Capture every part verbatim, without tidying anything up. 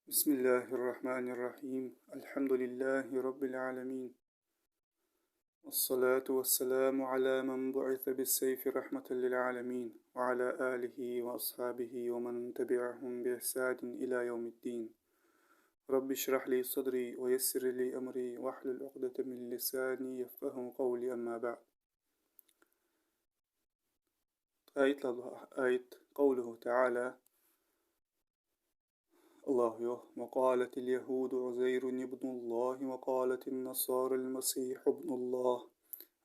بسم الله الرحمن الرحيم. الحمد لله رب العالمين. والصلاة والسلام على من بعث بالسيف رحمة للعالمين، وعلى آله وأصحابه ومن تبعهم بإحسان إلى يوم الدين. رب اشرح لي صدري ويسر لي أمري واحلل عقدة من لساني يفقهوا قولي، أما بعد. آية، آية، قوله تعالى، الله يخ: وقالت اليهود عزير ابن الله وقالت النصارى المسيح ابن الله،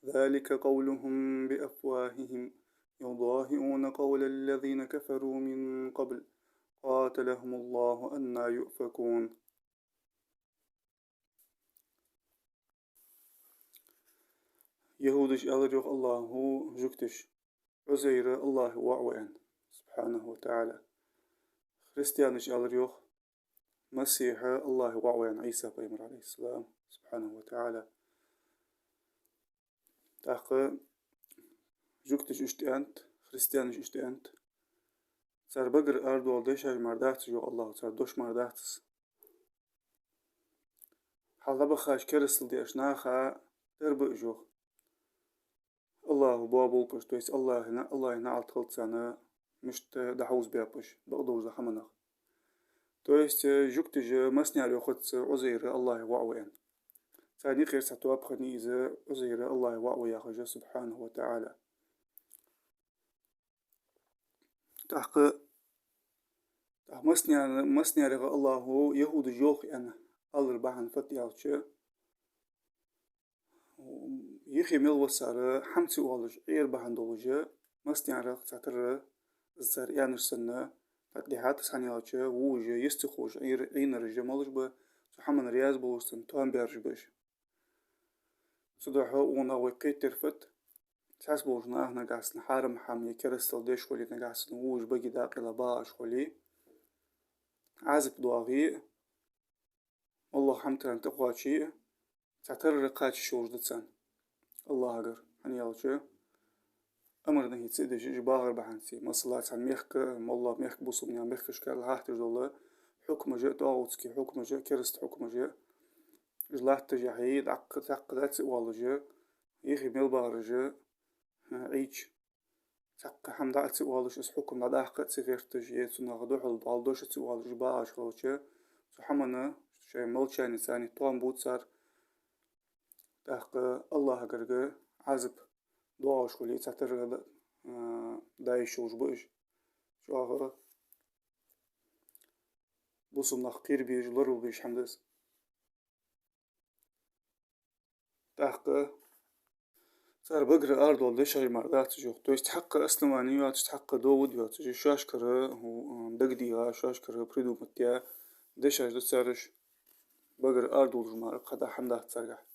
ذلك قولهم بأفواههم، يضاهئون قول الذين كفروا من قبل، قاتلهم الله أنى يؤفكون. Яхӏудаша аьлар йоах Аллахӏа жугташа: Ӏузайр Аллахӏа воӏ ва аьнна, субхьанахӏу ва таӏала. Христианаша аьлар йоах: Масихӏ Аллахӏа воӏ ва аьнна, Ӏийса пайхамар, Ӏалайхӏи ссалам, субхьанахӏу ва таӏала. ТӀаккха жугташа иштта аьннад, христианаша иштта аьннад. Цар багара арадоала дешаш мара дац уж, йоах Аллахӏа, цар дош мара дац из. Хьалха дӏабахача керастал деш наха тара ба уж, йоах. Аллахӏа боаболба уж, то есть Аллахӏа, Аллахӏа наӏалт хилда царна, мишта дӏахьовзабаьб уж бакъдолча хӏаманах. То есть, э, жугташа массане а йоахац Ӏузайр Аллахӏа воӏ ва аьнна. Царна юкъера цхьа тоаба хиннай из Ӏузайр Аллахӏа воӏ ва яхаш, субхьанахӏу ва таӏала. ТӀаккха, тӀаккха массане а, массане а Аллахӏа яхӏудаша йоах аьнна алар бахьан фуд аьлча, юхе мел ва цар хӏама ца оалаш, Ӏийра бахьан долаш, массане а цхьатарра, из цар аьннар санна, тӀаккха дихьат из, хӏана аьлча вожаш йист ца ховш, Ӏийр-, Ӏийнараш малаш ба, цу хӏаманна раьза болаш санна, тоам баьраш ба уж. Цудухьа укхунах вай кхетар фуд: цхьаболча наха нагахьа санна хьарам хӏама е керастал деш хуле, нагахьа санна вожаш баге дакъа ла багӏаш хуле, Ӏазап доагӏе, моллагӏа хӏама царна тӏакхоаче, цхьатарра кхача йиш йолаш да царна Аллахӏагара. Хӏана аьлча, амар-нахӏи ца деш, уж багӏар бахьанца. Масала, цхьан мехка, моллагӏа мехка, бусалба мехкашка латташ дола хьукмаш а, тӏагӏутски хьукмаш а, кераста хьукмаш а, уж латташ яхье, дӏаккха, дӏаккха дӏа ца оалаш, юхе мел багӏараш а, Ӏийча, цхьаккха хӏама дӏа а ца оалаш, из хьукам дӏадаккха а ца гӏерташ, е цунах духьал дӏа дош а ца оалаш, уж багӏаш хилча, цу хӏаманна шоай молчани царна тоам бу цар. ТӀаккха Аллахӏагара Ӏазап доагӏаш хуле, цхьатарра, а, дӏа йиш йолаш ба уж. Чӏоагӏа бусалба нах кхерабеш, лоралба безаш хӏама да из. ТӀаккха цар багара арадоала дешаш мара дац уж, йоах. То есть цхьаккха основани йоацаш, цхьаккха довод йоацаш, шоашкара, хӏу-, дагадеха, шоашкара придумать даь дешаш да цар уж. Багара арадоалаш мара кхы дӏа хӏама дац царгахьа.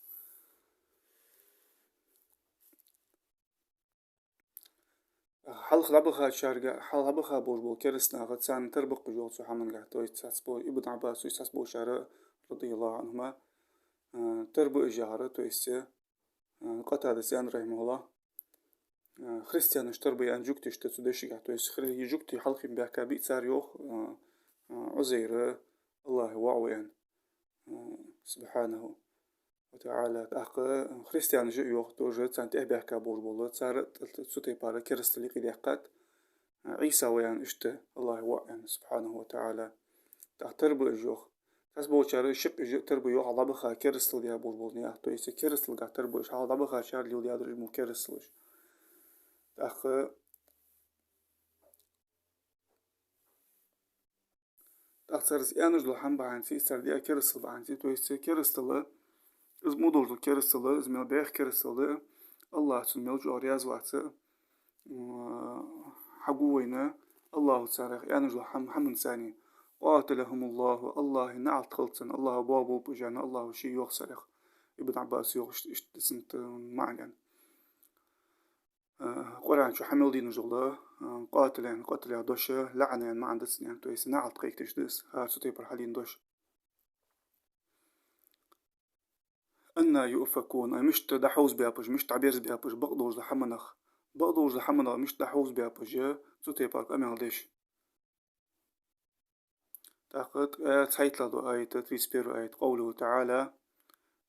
Хьалха дӏабахачарга, хьалха дӏабаха болаш бола кераста нах, царна тара ба-кх уж, йоах, цу хӏамангахьа. То есть цхьабола Ибн Ӏаббас, цхьаболчар, радияллахӏу Ӏанхӏума, а, тара ба уж яхар, то есть, а, Къатадас аьннад, рахӏимахӏуллахӏ, а, христианаша тара ба аьнна жугташта цу дешагахьа. То есть хри-, жугтий хьалха баьхка бий цар, йоах, а, а, Ӏузайр Аллахӏа воӏ ва аьнна, а, субхьанахӏу ва таӏала. ТӀаккха христианаша а, йоах, тоже царна тӏехьа баьхка болаш бола, цар а цу тайпара керастал юкъедаьккхад, Ӏийса ва аьнна, иштта Аллахӏа воӏ аьнна, субхьанахӏу ва таӏала. ТӀаккха тара ба уж, йоах. Цхьаболчар шаккхе уж а тара ба, йоах, хьалха дӏабаха керастал даь болаш бола нах. То есть керасталгахьа тара ба уж, хьалха дӏабахачар леладаьдар уж мо керасталаш. ТӀаккха ТӀаккха цар из аьнна дола хӏама бахьанца, из цар даь керастал бахьанца, то есть керастал, из мо долаш дола керастал, из мел бӏеха керастал да, Аллахӏ цунна мел чӏоагӏа раьза вац, а, хьагу вайна Аллахӏа царех аьнна дола хӏама, хӏаманца. قاتلهم الله, Аллахӏа наӏалт хилда царна, Аллахӏа боаболба уж аьнна, Аллахӏа ше йоах царех. Ибн Ӏаббаса йоах иштта, иштта да цун маӏан. А, Къуръан чу хьа мел денна дола, а, قاتل аьнна, قتل яха дош, لعن аьнна маӏан да цун, то есть наӏалт кхайкадеш да из, хӏара цу тайпара хьадена дош. أنى يؤفكون, а, мишта дӏахьовзабаьб уж, мишта дӏаберзабаьб уж бакъдолча хӏаманах, бакъдолча хӏаманах мишта дӏахьовзабаьб уж, цу тайпара къамаьл деш. ТӀаккха ткъаь цхьайттлагӀа дола аят, тридцать первый аят, قوله تعالى: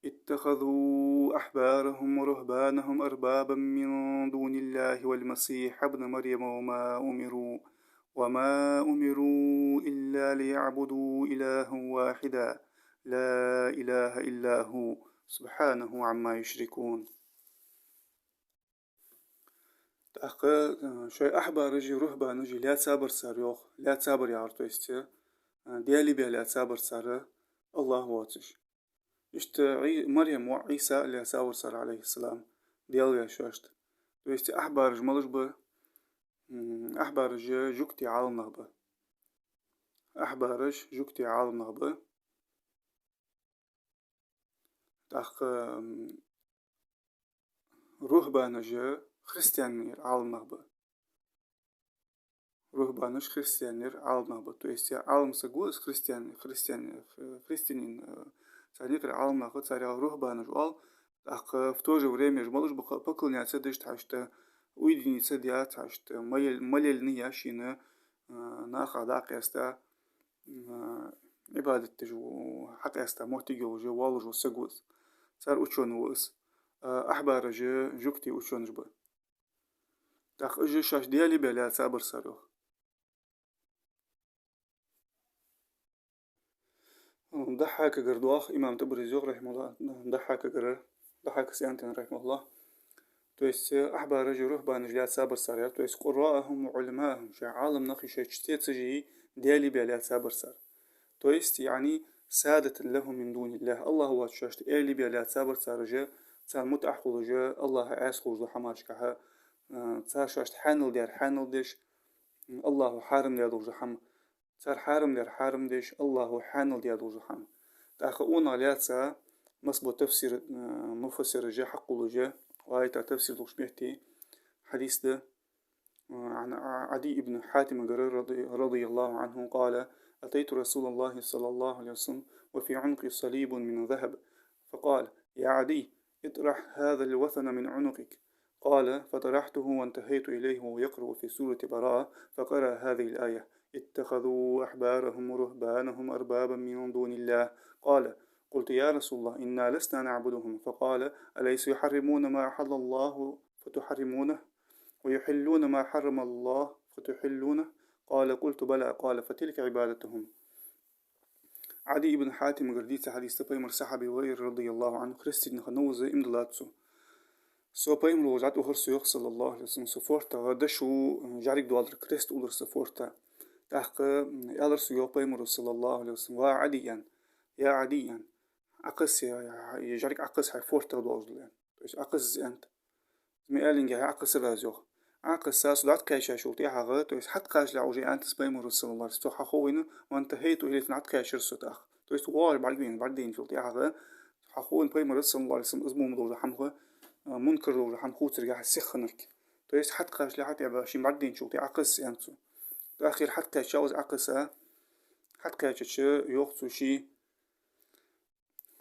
اتخذوا أحبارهم ورهبانهم أربابا من دون الله والمسيح ابن مريم وما أمروا، وما أمروا إلا ليعبدوا إلها واحدا لا إله إلا هو سبحانه عما يشركون. ТӀаккха, э, шоай ахьбараши рухӀбанаши лаьца бар цар, йоах, лаьца бар яхар, то есть, э, Даьла бе лаьца бар цар, АллахӀ воацаш. Иштта Ӏи-, Марьям воӀ Ӏийса а лаьца вар цар, Ӏалайхиссалам, Даьла веш шоашта. То есть ахьбараш малаш ба? М, ахьбараш жугтий Ӏаламнах ба. Ахьбараш жугтий Ӏаламнах ба. ТӀаккха, м, рухӀбанаш христианера Ӏаламнах ба. РухӀбанаш христианера Ӏаламнах ба. То есть Ӏалам саг ва из христиан, христиан, христианин, э, царна юкъера Ӏаламнах, царех рухӀбанаш оал. ТӀаккха в то же время уж малаш ба, поклоняться деш тхьашта, уединиться деш тхьашта, молель-, молельни яшина, э, наха дӀакъаьста, э, Ӏибадат деш, хьакъаьста моттиг йолаш, воаллаш вола саг ва из. Цар учёный ва из. Э, ахьбараш жугтий учёнаш ба. ТӀаккха уж шоаш Даьла бе лаьца бар цар, йоах. Дахьхьакагара доагӀа, имам ТӀабарис йоах, рахьимахӀуллахӀ, Дахьхьакагара, Дахьхьака сиантин, рахьимахӀуллахӀ. То есть, э, ахьбараш, рухӀбанаш лаьца бар цар, яхар, то есть, قراءهم وعلماءهم, шоай Ӏаламнахи шоай чтецаши Даьла бе лаьца бар цар. То есть, يعني, سادة لهم من دون الله, АллахӀ воацаш шоашта Даьла бе лаьца бар цар уж, царна мутӀахьа хулаш, АллахӀа Ӏаьса хулаш дола хӀамашкахьа, э, цар шоашта хьаьнал даьр хьаьнал деш, АллахӀа хьарам даь долаш дола хӀама, цар хьарам даьр хьарам деш, АллахӀа хьаьнал даь долаш дола хӀама. ТӀаккха цунах лаьца масса бо тафсир, э, муфассираша хьакхоллаш, укх аята тафсир луш метте хьадис да, عن عدي بن حاتم رضي، رضي الله عنه قال: أتيت رسول الله صلى الله عليه وسلم وفي عنقي صليب من ذهب، فقال: يا عدي، اطرح هذا الوثن من عنقك. قال: فطرحته وانتهيت إليه وهو يقرأ في سورة براءة، فقرأ هذه الآية: اتخذوا أحبارهم ورهبانهم أربابا من دون الله. قال: قلت: يا رسول الله، إنا لسنا نعبدهم. فقال: أليس يحرمون ما أحل الله فتحرمونه؟ ويحلون ما حرم الله فتحلونه؟ قال: قلت: بلى. قال: فتلك عبادتهم. Ӏади ибн Хьатимагара дийца хьадис да, пайхамара сахьаби ва ер, радияллахӀу Ӏанху, христианах хиннав из, иман диллад цо. Со пайхамар волча дӀатӀавахар со, йоах, саллаллахӀу Ӏалайхи ва саллам, со фоартагӀа, дошо, э, жӀарг доаллар, крест уллар са фоартагӀа. ТӀаккха, м, аьлар сога, йоах, пайхамара, саллаллахӀу Ӏалайхи ва саллам: «Ва Ӏади, — аьнна, — я Ӏади, — аьнна, — Ӏокхасса, е жӀарг Ӏокхасса, хьай фоартагӀа доаллаш дола», — аьнна. То есть Ӏокхасса из, аьннад. Из ма аьллинге, хьай Ӏокхассар аз, йоах. Ӏокхасса, со дӀатӀакхаьчачул тӀехьагӀа, то есть хьатӀакхачалехь уже аьннад из пайхамара, саллаллахӀу Ӏалайхи ва саллам, со хьаховийна, وانتهيت إليه, дӀатӀакхаьчар со тӀаккха. То есть воагӀаш бӀаргавайнав, бӀаргадайначул тӀехьагӀа, хьаховийна пайхамара, саллаллахӀу Ӏалайхи ва саллам, из мо ма долаш дола хӀама, э, мункар долаш дола хӀама хувцаргахьа сихханарг. То есть хьатӀакхачалехь тӀехьа шийна бӀаргадайначул тӀехьа Ӏокхасса, аьннад цо. ТӀаккха ер хьатӀакхаьчав из, Ӏокхасса, хьатӀакхаьчача, йоах цо, ше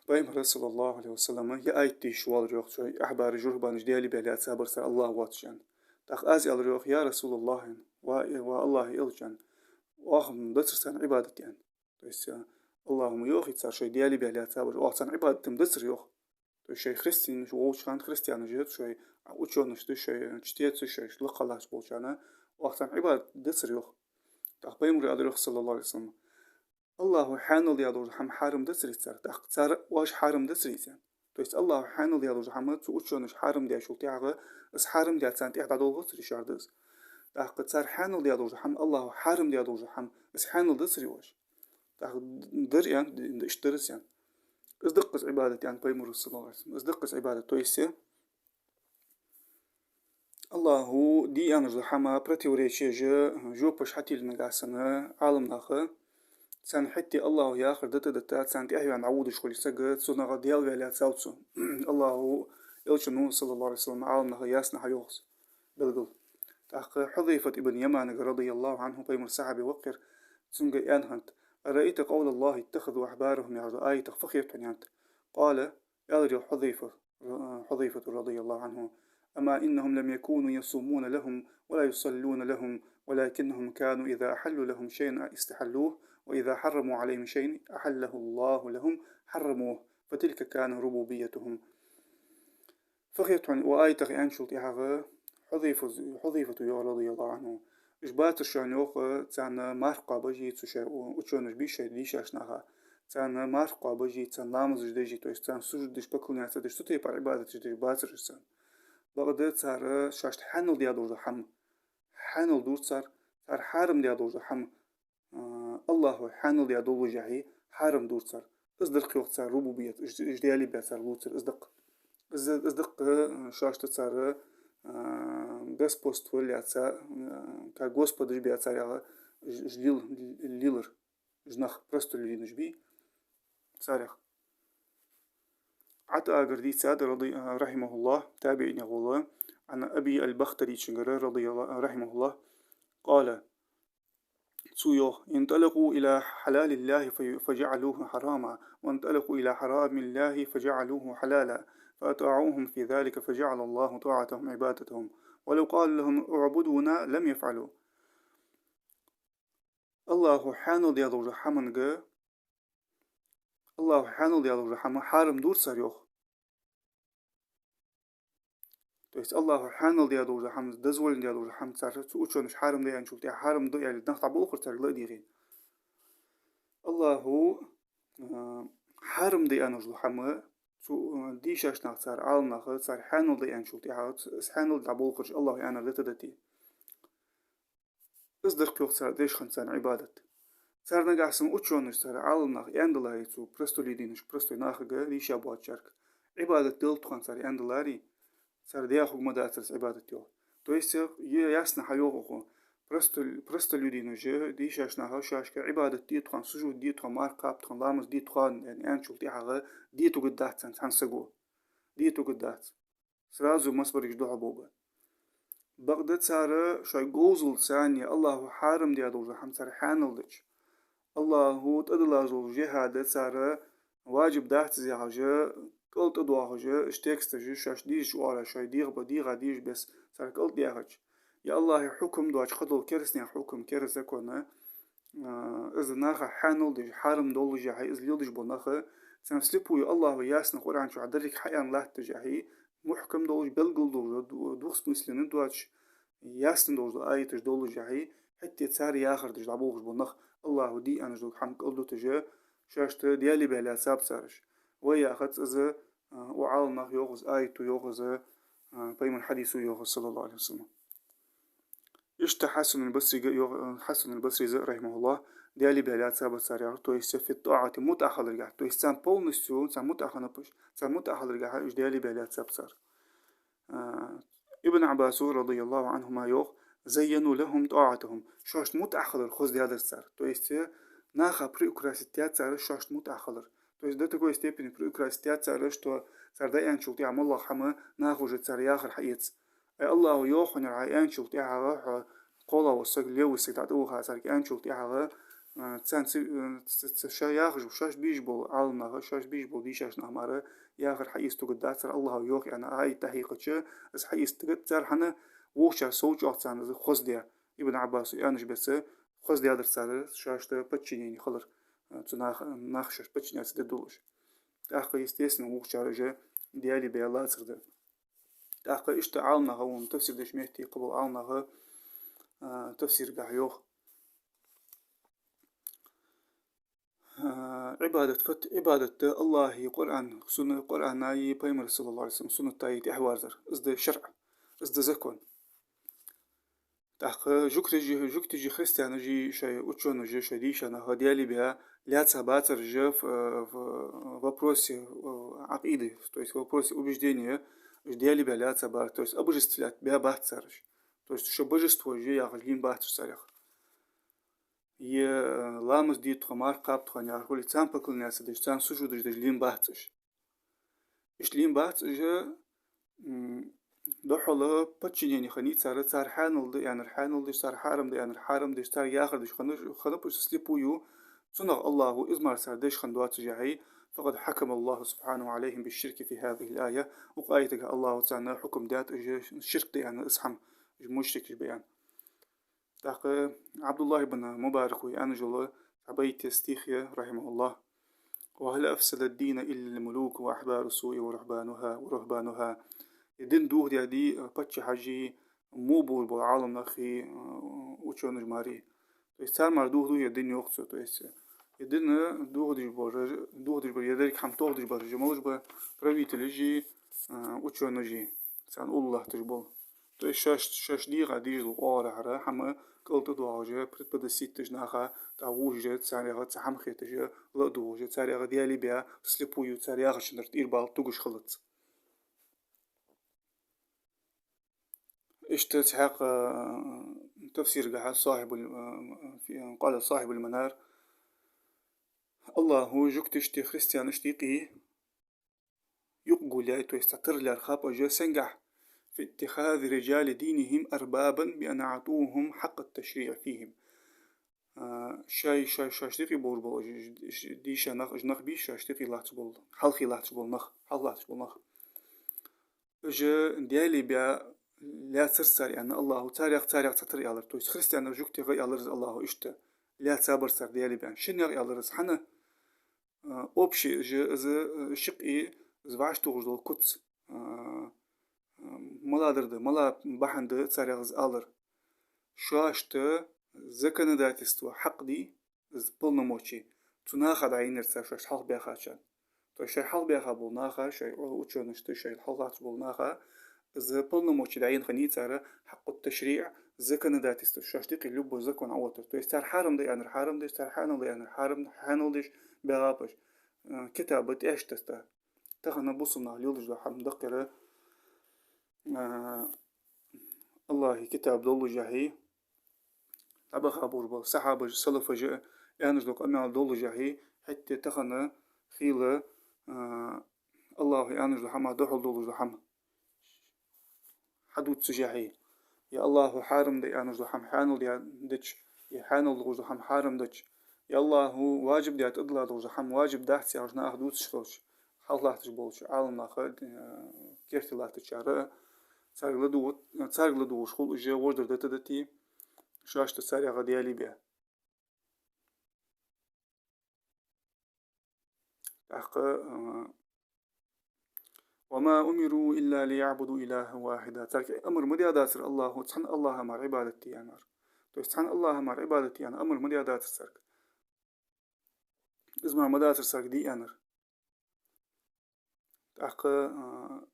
пайхамара, саллаллахӀу Ӏалайхи ва саллам, ер аят дийша воаллар, йоах, шоай ахьбараш, рухӀбанаш Даьла бе лаьца бар цар, АллахӀ воацаш, аьнна. ТӀаккха аз аьлар, йоах: «Я РасулаллахӀ, — аьнна, — ва, ва АллахӀа элча, — аьнна, — оаха-м дацар царна Ӏибадат», — аьнна. То есть, э, АллахӀа-м йоахий цар шоай Даьла бе лаьца бараш, оаха царна Ӏибадат-м дацар, йоах. То есть шоай христианаш волча хана, христианаш, шоай учёнашта, шоай чтецашта, шоай лакха латташ болчарна оаха царна Ӏибадат дацар, йоах. ТӀаккха пайхамара аьлар, йоах, саллаллахӀу Ӏалайхи ва саллам: «АллахӀа хьаьнал даь долаш дола хӀама хьарам дацарий цар?» ТӀаккха цар: «Оаш хьарам дацарий из?» — аьнна. То есть АллахӀа хьаьнал даь долаш дола хӀама цу учёнаша хьарам даьчул тӀехьагӀа, из хьарам даь царна тӀехьа дӀадолхацарий шоаш даз? ТӀаккха цар хьаьнал даь долаш дола хӀама, АллахӀа хьарам даь долаш дола хӀама, из хьаьнал дацарий оаш? ТӀаккха: «Дар, — аьнна, — д-, иштта дар из», — аьнна. «Из да-кх из Ӏибадат, — аьннад пайхамара, саллаллахӀу Ӏалайхи ва саллам, — из да-кх из Ӏибадат». То есть АллахӀа де аьнна долаш дола хӀама противоречеш, жопаш хьателлинаргахьа санна, Ӏаламнаха царна хӀаьта АллахӀа яхар дита-дита, царна тӀехьаваьнна дӀаводаш хуле саг, цунах Даьла ве лаьцав цо. АллахӀа элчано, саллаллахӀу Ӏалайхи ва саллам, Ӏаламнаха ясно хьайоах из, белгала. ТӀаккха Хьузайфат ибн Яманага, радияллахӀу Ӏанху, пайхамара сахьаби ва ер, цунга аьнна хиннад: «أرأيت قول الله اتخذوا أحبارهم», — яхача аятах фу хет хьона, аьннад. قال, аьлар, йоах, Хьузайфа, Хьузайфата, радияллахӀу Ӏанху: «أما إنهم لم يكونوا يصومون لهم ولا يصلون لهم، ولكنهم كانوا إذا أحلوا لهم شيئا استحلوه، وإذا حرموا عليهم شيئا أحله الله لهم حرموه، فتلك كان ربوبيتهم. Фу хет хьона укх аятах аьнначул тӀехьагӀа? Хьузайфа, Хьузайфата йоах, رضي الله عنه, уж бацар шоана, йоах, царна марха кхоабаш, цу шоай у-, учёныш бий шоай дийшача наха, царна марха кхоабаш, царна ламазаш деш, то есть царна сужуд деш, поклоняться деш, цу тайпара Ӏибадаташ деш бацар уж царна. Бакъда цар шоашта хьаьнал даь долаш дола хӀама хьаьнал дора цар, цар хьарам даь долаш дола хӀама, а, АллахӀа хьаьнал даь долашехь, хьарам дора цар. Из дар-кх, йоах, цар рубубият, уж, уж Даьлий баь цар лувцар, из да-кх. Из, из да-кх, а, шоашта цар, а, господство лаьца, а, как господаш баь царех уж, уж лел-, лелар, уж нах, простолюдинаш бий царех. ӀатӀагара дийцад, رضي، а, رحمه الله, табиӀинех вола, عن أبي البختري чунгара, رضي الله، رحمه الله, قال, цо йоах: انطلقوا إلى حلال الله في-، فجعلوه حراما، وانطلقوا إلى حرام الله فجعلوه حلالا، فأطاعوهم في ذلك فجعل الله طاعتهم عبادتهم، ولو قال لهم اعبدونا لم يفعلوا. АллахӀа хьаьнал даь долаш дола хӀаманга, АллахӀа хьаьнал даь долаш дола хӀама хьарам дора цар, йоах. То есть АллахӀа хьаьнал даь долаш дола хӀама, дозволено даь долаш дола хӀама цар, цу учёныша хьарам да аьнначул тӀехьагӀа хьарам да аьле, нах дӀаболхар царга ладийгӀе. АллахӀа, а, хьарам да аьнна долаш дола хӀама, цу, а, дийшача наха, цар Ӏаламнаха, цар хьаьнал да аьнначул тӀехьагӀа, ц-, из хьаьнал дӀаболхараш АллахӀа аьннар дита дите. Из дар-кх, йоах, цар деш хинна царна Ӏибадат. Цар нагахьа санна учёныша, цар Ӏаламнаха аьнна даларе, цу простолюдинашка, простой нахага, дийша боацачарга Ӏибадат далийта тхона цар аьнна даларе, цар даь хург ма дацар из Ӏибадат, йоах. То есть, е ясно хьайоах укхо, простол-, простолюдинаш, дийшача наха шоашка Ӏибадат де тхона, сужуд де тхона, марха кхаба тхона, ламаз де тхона аьнна, аьнначул тӀехьагӀа де тугаргдац царна цхьан саго. Де тугаргдац. Сразу массабараш духьал бовргба. Бакъда цар шоай говзалца царна АллахӀа хьарам даь долаш дола хӀама цар хьаьнал дича, АллахӀа тӀадиллаж дола жихӀад цар важиб дац из яхаш, кӀалтӀадоахаш, уж тексташ, шоашта дезача оагӀорахьа шоай дегӀа ба-, дегӀа дезаш беса цар кӀалтӀадаьхача, е АллахӀа хьукам доацаш кхыдола керастий хьукам, кераста закон, а, из наха хьаьнал деш, хьарам долашехь, из леладеш бола нах, царна слепую АллахӀа ясно Къуръан чу деррига хьааьнна латташехь, мухькам долаш, белгала долаш, ду-, двусмысленно доацаш, ясно долаш дола аяташ долашехь, хӀаьта цар яхар деш дӀаболхаш бола нах, АллахӀа де аьнна долаш дола хӀама кӀалдуташ, шоашта Даьлий баь лаьцаб цар уж. Вай яхац из, а, укх Ӏаламнаха йоах из, аято йоах из, а, пайхамара хьадисо йоах из, صلى الله عليه وسلم. Иштта Хьасанул Басрига йоах, Хьасанул Басрис, رحمه الله, Даьлий баь лаьцаб цар яхар, то есть في الطاعة, мутӀахьа хиларгахьа, то есть царна полностью, царна мутӀахьа хиннаб уж, царна мутӀахьа хиларгахьа уж Даьлий баь лаьцаб цар. А, Ибн Ӏаббаса, رضي الله عنهما, йоах: زينوا لهم طاعتهم, шоашта мутӀахьа хилар хоздаьдар цар. То есть, э, наха приукрасить даьд цар шоашта мутӀахьа хилар. То есть до такой степени приукрасить даьд цар, что цар дӀааьнначул тӀехьагӀа моллагӀа хӀама наха уже цар яхар хьаэц. Ай, АллахӀа йоах хьона ер, хьааьнначул тӀехьагӀа хьо кхоалагӀа вола саг, левый саг дӀатӀаваха царга аьнначул тӀехьагӀа, а, царна ца, а, ца, ца, шоаш яхаш, шоаш безаш бола Ӏаламнах, шоаш безаш бола дийшача наха мара яхар хьаэца тугаргдац цар, АллахӀа йоах аьнна, аят дӀахьекхача, из хьаэца тугаргдац цар, хӀана, вокхарна совгӀа чӀоагӀа царна из хоздаь, Ибн Ӏаббаса аьннача беса, хоздаьдар цар шоашта подчинение хилар, а, цу наха, наха шоашта подчиняться де долаш. ТӀаккха, естественно, вокхар уже Даьлий баь лацар да. ТӀаккха иштта Ӏаламнаха, вон тафсир деш метте кхыбола Ӏаламнаха, а, тафсиргахьа йоах, а, Ӏибадат фат-, Ӏибадат да АллахӀа Къуръан, сунна, Къуръана, пайхамара, صلى الله عليه وسلم, сунната тӀехьаверзар. Из да шарӀ, из да закон. ТӀаккха жугташи, жугташи христианаши, шоай учёныша, шоай дийша наха Даьлий баь лаьцабацар уж в, в вопросе, э, Ӏакъиды, то есть в вопросе убеждения, уж Даьлий баь лаьцабацар, то есть обожествлять баь бац цар уж. То есть шо божество уж яхаш лийннабац уж царех. Е, э, ламаз де тхона, марха кхаба тхона яхар хуле, царна поклоняться деш, царна сужудаш деш лийннабац уж. Иштта лийннабац уж, м, духхьал подчинение хиннай цар, цар хьаьнал да аьннар хьаьнал деш, цар хьарам да аьннар хьарам деш, цар яхар деш хиннаб, хиннаб уж слепую, цунах АллахӀа из мара цар деш хинна доацашехь, فقد حكم الله سبحانه عليهم بالشرك في هذه الآية. Укх аятагахьа АллахӀа царна хьукам даьд, уж ширк да аьнна из хӀама, уж мушрикаш ба аьнна. ТӀаккха ӀабдуллахӀ ибн Мубарака аьнна йола, Абайтес стих я, рахьимахуллахӀ: «وهل أفسد الدين إلا الملوك وأحبار السوء ورهبانها، ورهبانها». Ер дин дохадаьдий паччахьаши, во болаш бола Ӏаламнахи, учёнаши мари. То есть цар мара дохаду ер дин, йоах цо. То есть ер дин дохадеш бар, дохадеш бар, ер деррига хӀама тохадеш бар, уж малаш ба? Правителаши, учёнаши, царна уллув латташ бола. То есть шоаш, шоаш дегӀа дезаш дола оагӀорахьара хӀама кӀалтӀадоагӀаш, преподносить деш наха, тӀаккха вувш, царех цхьа хӀама хеташ, ладувгӀаш, царех Даьла бе, вслепую цар яхачунна тӀера бала тугаш хилац. Иштта цхьаькха тафсиргахьа صاحب ال-، قال صاحب المنار: АллахӀа жугташта, христианашта юкъе юкъ гулъяьй, то есть цхьатарра лаьрхӀаб уж, сенгахьа: «في اتخاذ رجال دينهم أربابا بأن أعطوهم حق التشريع فيهم». А, шоай, шоай, шоашта юкъе болаш бола уж, уж, уж дийша нах, уж нах бий шоашта юкъе латташ бола, хьалхе латташ бола нах, хьалха латташ бола нах. Уж Даьла бе лаьцар цар, аьнна, АллахӀа царех, царех цхьатарра аьлар. То есть христианех жугтех аьлар из АллахӀа иштта. Лаьцабар цар Даьла бе. Шиннех аьлар из? ХӀана? А, общий же из, а, шикъи из вӀаштохаш дола куц, а, а, маладар да, мала бахьан да царех из алар? Шоашта законодательство хьакъ дий, из полномочи, цу наха дӀаеннаяр цар шоашта хьалха баьхачарна. То есть шоай хьалха баьха бола наха, шоай учёнашта, шоай хьалха латташ бола наха, из полномочи дӀаенна хиннай цар, حق التشريع, законодательство, шоашта юкъе любой закон Ӏооттар. То есть цар хьарам да аьннар хьарам деш, цар хьанал да аьннар хьарам, хьанал деш, баьгӀаб уж, э, китаба тӀехьашка тесса. Тахан бусалба наха леладеш дола хӀама даккхира, э, АллахӀа китаб доллашехьа, дӀабаха болаш бола сахьабаша, салафаша аьнна дола къамаьл доллашехьа, хӀаьта тахан хила, а, АллахӀа аьнна дола хӀама, духьал долаш дола хӀама хьадувцашехьа, е АллахӀа хьарам да аьнна дола хӀама хьанал даь дича, е хьанал долаш дола хӀама хьарам дича, е АллахӀа важиб даь тӀадилла долаш дола хӀама важиб дац яхаш наха дувцаш хилча, хьалха латташ болча Ӏаламнаха, э, керте латтачара, царга ладувгӀа-, царга ладувгӀаш хул уж, вождар дита дитий, шоашта царех Даьла бе. ТӀаккха, э, «وما أمروا إلا ليعبدوا إلها واحدا». Царга амар ма даь дацар АллахӀа, цхьан АллахӀа мара Ӏибадат де аьнна. То есть цхьан АллахӀа мара Ӏибадат де аьнна амар ма даь дацар царга. Из мара ма дацар царга де аьннар. ТӀаккха, а,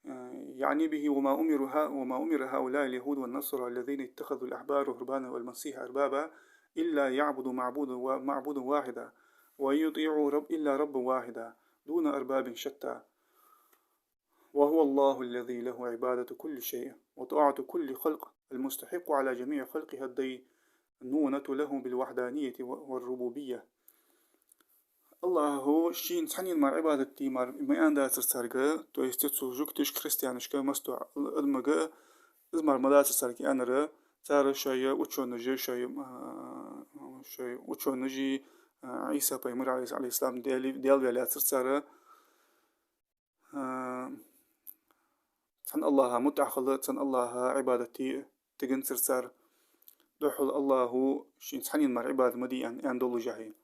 а, يعني به: «وما أمر ها-، وما أمر هؤلاء اليهود والنصارى الذين اتخذوا الأحبار والرهبان والمسيح أربابا إلا يعبدوا معبودا و-، معبودا واحدا ويطيعوا رب-، إلا ربا واحدا دون أرباب شتى». وهو الله الذي له عبادة كل شيء وطاعة كل خلق، المستحق على جميع خلقه الدينونة له بالوحدانية والربوبية. АллахӀа шийна цхьаннена мара Ӏибадат де мара ма аьнна дацар царга, то есть цу жугташка, христианашка, массе а адамага из мара ма дацар царга аьннар, цар шоай учёнаши, шоай, а, шоай учёнаши, а, Ӏийса пайхамар, عليه السلام, Даьла, Даьла ве лаьцар цар, а, цхьан АллахӀа мутӀахьа хила, цхьан АллахӀа Ӏибадат де тиганзар цар, духхьал АллахӀа шийна цхьаннена мара Ӏибадат ма де аьнна, аьнна доллашехьа.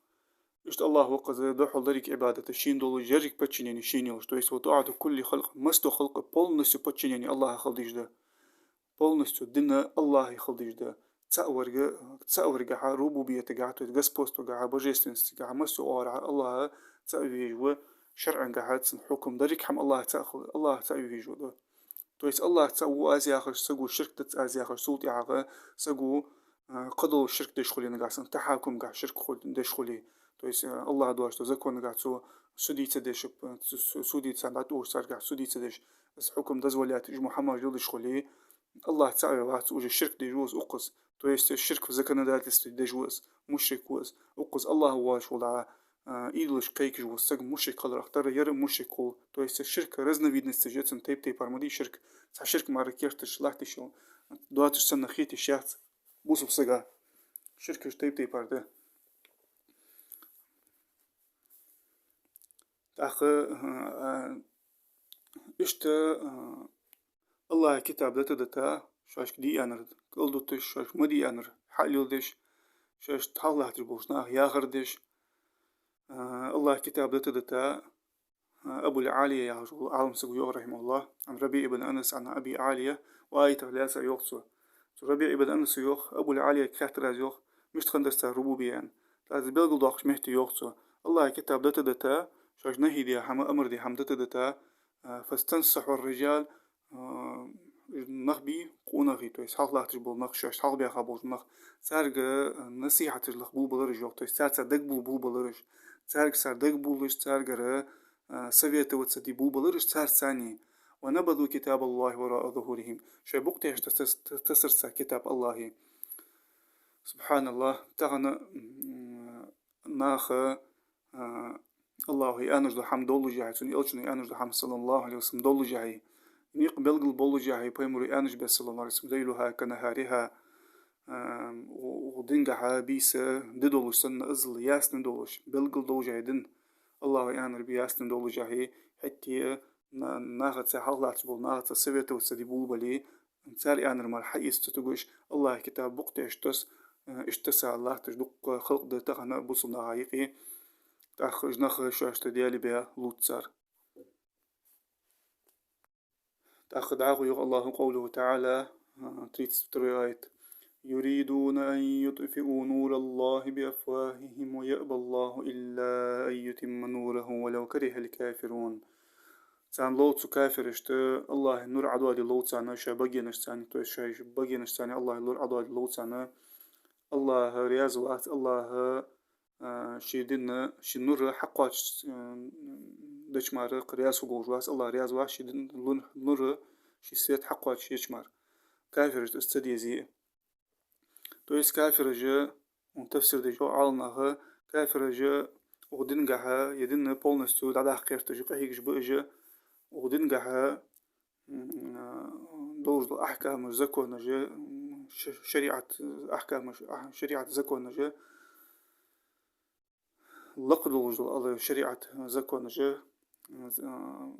Иштта АллахӀ ва-кх из, духхьал деррига Ӏибадат шийна долаш, еррига подчинение шийна йолаш. То есть, وطاعة كل خلق, массе а халкъа полностью подчинение АллахӀа хила дезаш да. Полностью дин АллахӀа хила дезаш да. ЦаӀ варга, цаӀ варгахьа, рубубиятагахьа, то есть господствогахьа, божественностегахьа, массе а оагӀорахьа АллахӀ цаӀ ве везаш ва, шарӀагахьа, цун хьукам, деррига хӀама АллахӀ цаӀ хила, АллахӀ цаӀ ве везаш ва. То есть АллахӀ цаӀ ва аз яхаш, саго ширк дац аз яхаш, цул тӀехьагӀа саго, а, кхыдола ширк деш хуле, нагахьа санна тахьакумгахьа ширк хул-, деш хуле. То есть, а, АллахӀ доаца законагахьа цо судиться деш, а, цу-, цу-, судиться дӀатӀаухаш царгахьа судиться деш, из хьукам дозволять, уж мо хӀамаш леладеш хуле, АллахӀ цаӀ ве вац, уже ширк деш ва из укхаза. То есть ширк в законодательстве деш ва из, мушрик ва из. Укхаза АллахӀ воацаш вола, а, идолашка кхайкаш вола саг мушрик хиларах тара, ер а мушрик хул. То есть ширк разновидносташ я цун, тайп-тайпара ма дий ширк. Цхьа ширк мара керташ латташ йола, доацаш санна хеташ яц бусалба сага. Ширкаш тайп-тайпара да. ТӀаккха, а, иштта, а, АллахӀа китаб дита-дита, шоашка де аьннар кӀалдуташ, шоашка ма де аьннар хьалеладеш, шоашта хьалха латташ болча наха яхар деш, а, АллахӀа китаб дита-дита, а, Абул Алия яхаш вола Ӏалам саго йоах, рахьимахӀуллахӀ, عن ربيع بن أنس عن أبي عالية, укх аятах лаьца йоах цо. Цу РабиӀ ибн Анаса йоах, Абул Алияга хаьттар аз, йоах, мишта хиннадар цар рубубия аьнна. ТӀаккха из белгалдоаккхача метте йоах цо: АллахӀа китаб дита-дита, шоашта нахӀи даь хӀама, амар даь хӀама дита-дита, а, فاستنصحوا الرجال, а, нах бий, къонахий, то есть хьалха латташ бола нах, шоашта хьалха баьха болча нах, царга, а, насихьаташ лаха бувлабелар уж, йоах, то есть царца дагабувла бувлабелар уж, царга цар дагабувлаш, царгара, а, советоваться де бувлабелар уж царца цхьана. ونبذوا كتاب الله وراء ظهورهم. Шоай букъа тӀа тас-, тас-, тасар цар китаб АллахӀа. СубхьаналлахӀ, тахан, м, наха, а, АллахӀа аьнна дола хӀама доллашехь, цун элчано аьнна дола хӀама, صلى الله عليه وسلم, доллашехь, никъ белгалболлашехь, пайхамара аьнна бесса, صلى الله عليه وسلم, ليلها كنهارها, а, у-, укх динагахьа бийса ди долаш санна, иззал ясно долаш, белгалдоллашехь ди, АллахӀа аьннар бийса ясно доллашехь, хӀаьта на-, нахаца, хьалха латташ болча нахаца советоваться де бувлабале, цар аьннар мара хьаэца ца тугаш, АллахӀа китаб букъа тӀа тас, э, иштта таса латташ дуккха халкъ да тахан бусалба наха юкъе. ТӀаккха уж нах шоашта Даьла бе лувц цар. ТӀаккха дӀахо йоах АллахӀа, قوله تعالى, а, тридцать второй аят: يريدون أن يطفئوا نور الله بأفواههم ويأبى الله إلا أن يتم نوره ولو كره الكافرون. Царна лов цу кафирашта АллахӀа нур Ӏодоаде лов царна шоай багенашца, то есть шоай багенашца АллахӀа нур Ӏодоаде лов царна. АллахӀ раьза вац, АллахӀ, а, ший дина, ший нур хьакхоачаш, а, деча мара раьза хургволаш вац, АллахӀ раьза вац ший дина нур, ший свет хьакхоачаш еча мара. Кафирашта из ца дезе. То есть кафираш, укх тафсир деш йоах Ӏаламнаха, кафираш укх динагахьа, е дин полностью дӀадаккха гӀерташ, къахьегаш ба уж, укх динагахьа, м, а, долаш дола ахькамаш, законаш, м, ш-, шариӀат ахькамаш, а, шариӀат законаш, лакха долаш дола ала шариӀат законаш, а,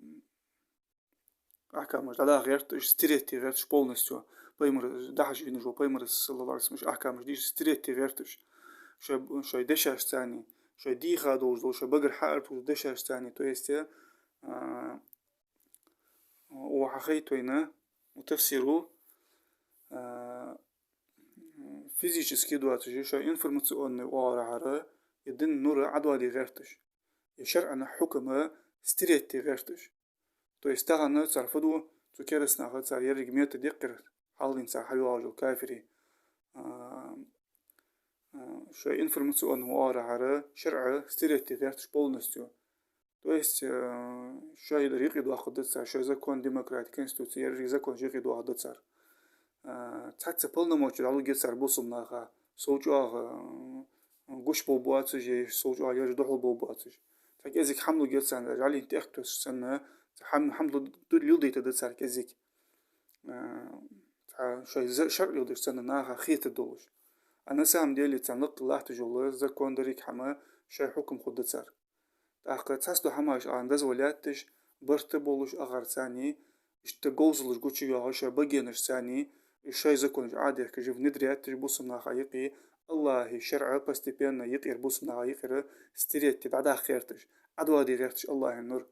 ахькамаш дӀадаккха гӀерташ, стереть де гӀерташ полностью. Пайхамар, дахьаш венаш вола пайхамар, صلى الله عليه وسلم, ахькамаш деш стереть де гӀерташ. Шоай, шоай дешашца, шоай дийха долаш дола, шоай багара хьаара тохаш дешашца, то есть, а, укхо хьахайт вайна, укх тафсиро, а, физически доацаш, шоай информационни оагӀорахьара, е дина нур Ӏодоаде гӀерташ, е шарӀан хьукам стереть де гӀерташ. То есть тахан цар фу ду, цу кераста наха цар еррига метод я-кх ер, хьалха цар хьайоагӀаш йола кафирий. А, а, шоай информационни оагӀорахьара шарӀ стереть де гӀерташ полностью. То есть, а, шоай дар юкъедоахаргда цар, шоай закон, демократи, конституци, еррига законаш юкъедоахаргда цар. А, цхьацца полномочеш дӀалургья цар бусалба наха, сов чӀоагӀа, а, гуш болх боацаш, е сов чӀоагӀа ераш духьал болх боацаш. Цхьа кӀезига хӀама лургья царна, жӀалин тӀехьа тосаш санна, цхьа хӀама, хӀама лу-, ду-, леладайтаргда цар кӀезига. А, цхьа шоай за-, шарӀ леладеш санна наха хетаргдолаш. А на самом деле царна лакхе латташ йола закон, деррига хӀама шоай хьукам хургда цар. ТӀаккха цхьацца дола хӀамаш Ӏа дозволять деш, барт болаш акхарца, иштта говзалаш гучайоахаш шоай багенашца, шоай законаш Ӏодехкаш, внедрять деш бусалба наха юкъе, АллахӀа шарӀ постепенно юкъера, бусалба наха юкъера стереть де, дӀадаккха гӀерташ, Ӏодоаде гӀерташ АллахӀа нур,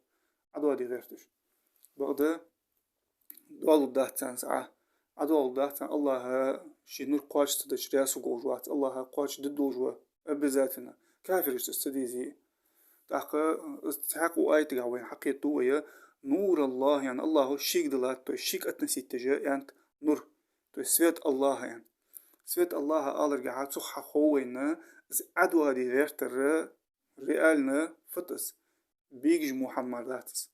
Ӏодоаде гӀерташ. Бакъда, доалларгдац царна из Ӏа. Ӏодоалларгдац царна, АллахӀа ший нур кхоачаш ца дича раьза хургволаш вац, АллахӀа кхоачашдергдолаш ва обязательно. Кафирашта из ца дезе. ТӀаккха из цхьаькха укх аятагахьа вайна хьакхетаду вай, نور الله, яӀни АллахӀа шийга далад, то есть шийга относить деш я аьннад нур, то есть свет АллахӀа аьнна. Свет АллахӀа аларгахьа цох хьахов вайна, из Ӏодоаде гӀертар реально фу да из, бегаш мо хӀама мара дац из.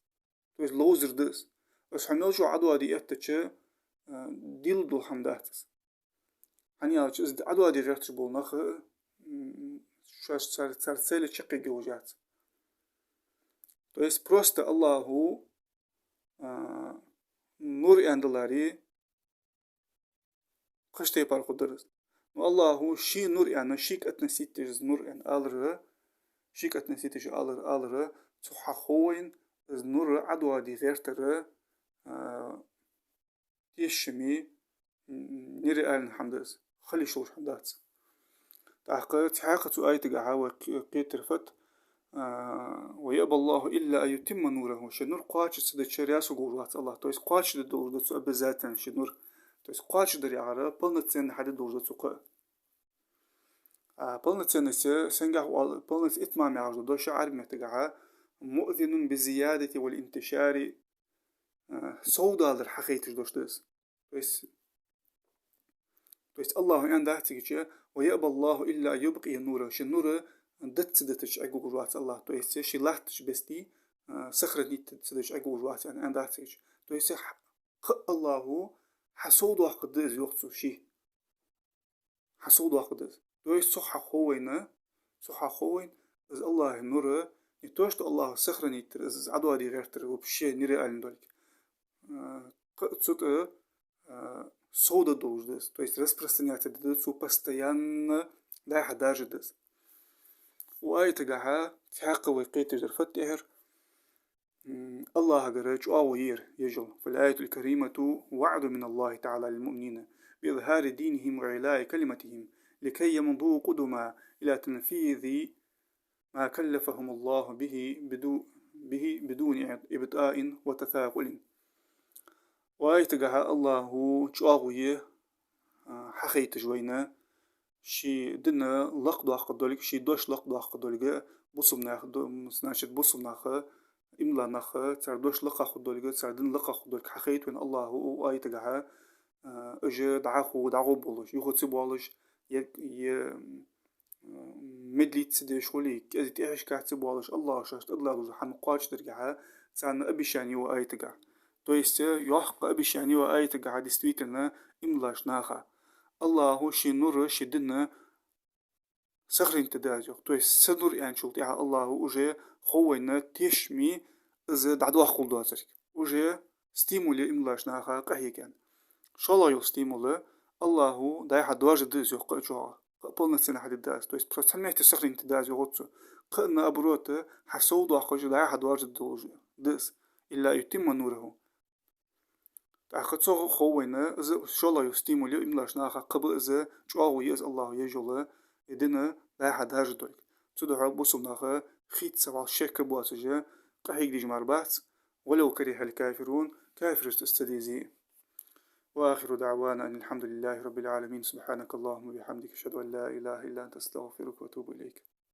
То есть ловзар да из. Из хьо мел чӀоагӀа Ӏодоаде эттача, а, дилла дола хӀама дац из. ХӀана аьлча из Ӏодоаде гӀерташ бола нах, м, шоаш цар, цар цели чакхъяргйолаш яц. То есть просто АллахӀа, а, нур аьнна даларе, кхыча тайпара хургдар из. Но АллахӀа ший нур аьнна, шийга относить деш из нур аьнна алар, шийга относить деш алар, алар, цох хьахов вайна, из нур Ӏодоаде гӀертар, а, тешаме, м, нереально хӀама да из, хила йиш йолаш хӀама дац. ТӀаккха цхьаькха цу аятагахьа вай кхе-, кхетар фуд, а, «ويأبى الله إلا أن يتم نوره». Ший нур кхоачаш ца дича раьза хургволаш вац АллахӀ. То есть кхоачашдергдолаш да цо обязательно ший нур. То есть кхоачашдар яхар полноценно хьадергдолаш да цо кхы. А полноценность, сенгахьа оал, полноц-, итмам яхаш дола дош Ӏарбий меттагахьа مؤذن بالزيادة والانتشار, а, совдалар хьахайташ дош да из. То есть, то есть АллахӀа аьннадац цигача: «ويأبى الله إلا أن يبقي نوره». Ший нур дита ца дитача Ӏергволаш вац АллахӀ. То есть ший латтача бесса, а, сохранить ца дича Ӏергволаш вац аьнна, аьннадац цигача. То есть хӀа-, кхы а АллахӀа хьасовдоаккхаргда из, йоах цо, ший. Хьасовдоаккхаргда из. То есть цох хьахов вайна, цох хьахов вайна, из АллахӀа нур не то что АллахӀа сохранить дар, из, из Ӏодоаде гӀертар вообще нереально долга. А, кхы а цу тӀа, а, совдергдолаш да из. То есть распространяться дергда цо постоянно, дӀай-хьа даржаргда из. Укх аятагахьа цхьаькха вай кхеташ дар фуд тӀехьара, м, АллахӀагара чӀоагӀо я ер ежал. «فالآية الكريمة وعد من الله تعالى للمؤمنين بإظهار دينهم وإعلاء كلمتهم لكي يمضوا قدما إلى تنفيذ ما كلفهم الله به بدو-، به بدون إبطاء وتثاقل». Укх аятагахьа АллахӀа чӀоагӀо я, а, хьахайташ вайна, ший дин лакхдоаккхаргдолга, ший дош лакхдоаккхаргдолга, бусалба нах, до-, значит, бусалба наха, иман дилла наха, цар дош лакхахургдолга, цар дин лакхахургдолга хьахайт вайна АллахӀа укх аятагахьа, а, уж дӀахо дӀагӀоргболаш, юха ца боалаш, е, е, м, медлить ца деш хуле, кӀезига тӀехьашка ца боалаш, АллахӀа шоашта тӀадилла долча хӀаман кхоачашдаргахьа царна обещани я укх аятагахьа. То есть, э, йоккха обещани я укх аятагахьа действительно иман диллача наха. АллахӀа ший нур, ший дин сохранить дергда из, йоах. То есть са нур аьнначул тӀехьа АллахӀа уже хов вайна тешаме из дӀадоаккхаргдоацалга. Уже стимул я иман диллача наха къахьега аьнна. ШоллагӀа йола стимул: АллахӀа дӀай-хьа доаржаргда из, йоах, кхы а чӀоагӀа. Кхы а полноценно хьадергда из. То есть просто цхьан метте сохранить дергда из, йоах цо. Кхы а наоборот, хьасовдоаккхаш дӀай-хьа доаржаргдолаш да из. «إلا أن يتم نوره». ТӀаккха цох хов вайна, из шоллагӀа йола стимул я иман диллача наха, кхаба из, чӀоагӀо я из АллахӀа ежал, из дин дӀай-хьа даржаргдолга. Цудухьа бусалба нах хийца вал шек боацаш къахьега дезаш мара бац, «ولو كره الكافرون», кафирашта из ца дезе. وآخر دعوانا أن الحمد لله رب العالمين. سبحانك اللهم وبحمدك، أشهد أن لا إله إلا أنت، أستغفرك وأتوب إليك.